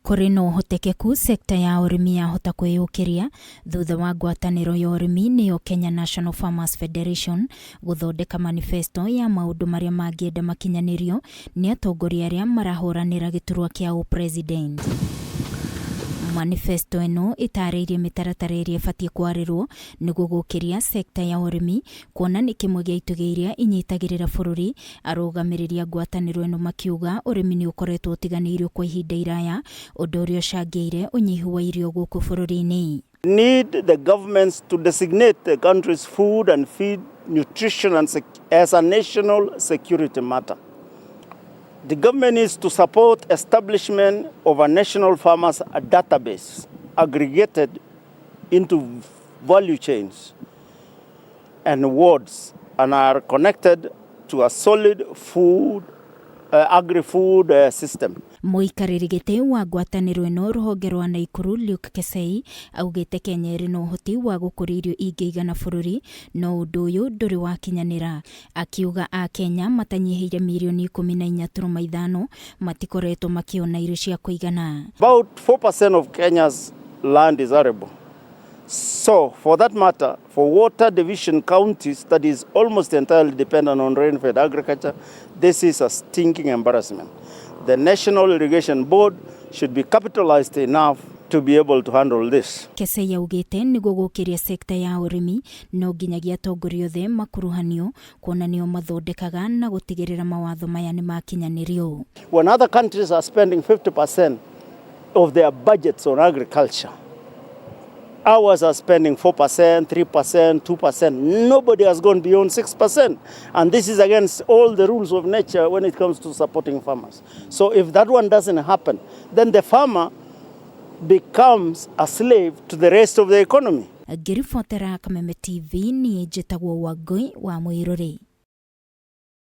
Kũrĩ na ũhotekeku sekta ya ũrĩmi yahota kwĩyũkĩria thutha wa ngwatanĩro ya ũrĩmi nĩyo Kenya National Farmers Federation gũthondeka manifesto ya maũndũ marĩa mangĩenda makinyanĩrio nĩ atongoria arĩa marahũranĩra gĩturwa kĩa ũ-president. Manifesto ĩno ĩtarĩirie mĩtaratara ĩrĩa ĩbatiĩ kwarĩrwo nĩguo gũkĩria sekta ya ũrĩmi kuona nĩ kĩmwe gĩa itugĩ iria inyitagĩrĩra bũrũri. Arũgamĩrĩri a ngwatanĩro ĩno makiuga ũrĩmi nĩ ũkoretwo ũtiganĩirio kwa ihinda iraya, ũndũ ũrĩa ũcangĩire ũnyihu wa irio gũkũ bũrũri-inĩ. Need the governments to designate the country's food and feed nutrition and as a national security matter. The government needs to support establishment of a national farmers database aggregated into value chains and wards and are connected to a solid food agri-food system. Mũikarĩri gĩtĩ wa ngwatanĩro ĩno rũhonge rwa Naikuru Luke Kesei augĩte Kenya ĩrĩ na ũhoti wa gũkũria irio ingĩigana bũrũri, no ũndũ ũyũ ndũrĩ wakinyanĩra. Akiuga Akenya matanyihĩire mirioni 14.5 matikoretwo makĩona irio cia kũigana. About 4% of Kenya's land is arable. So, for that matter, for water division counties that is almost entirely dependent on rain-fed agriculture, this is a stinking embarrassment. The National Irrigation Board should be capitalized enough to be able to handle this. Kesei augĩte nĩguo gũkĩria sekta ya ũrĩmi no nginyagia atongoria othe makuruhanio, kuona nĩo mathondekaga na gũtigĩrĩra mawatho maya nĩ makinyanĩrio. When other countries are spending 50% of their budgets on agriculture, ours are spending 4%, 3%, 2%. Nobody has gone beyond 6%. And this is against all the rules of nature when it comes to supporting farmers. So if that one doesn't happen, then the farmer becomes a slave to the rest of the economy. Ngĩribotera Kameme TV, niĩ njĩtagwo Wangũi wa Mũirũrĩ.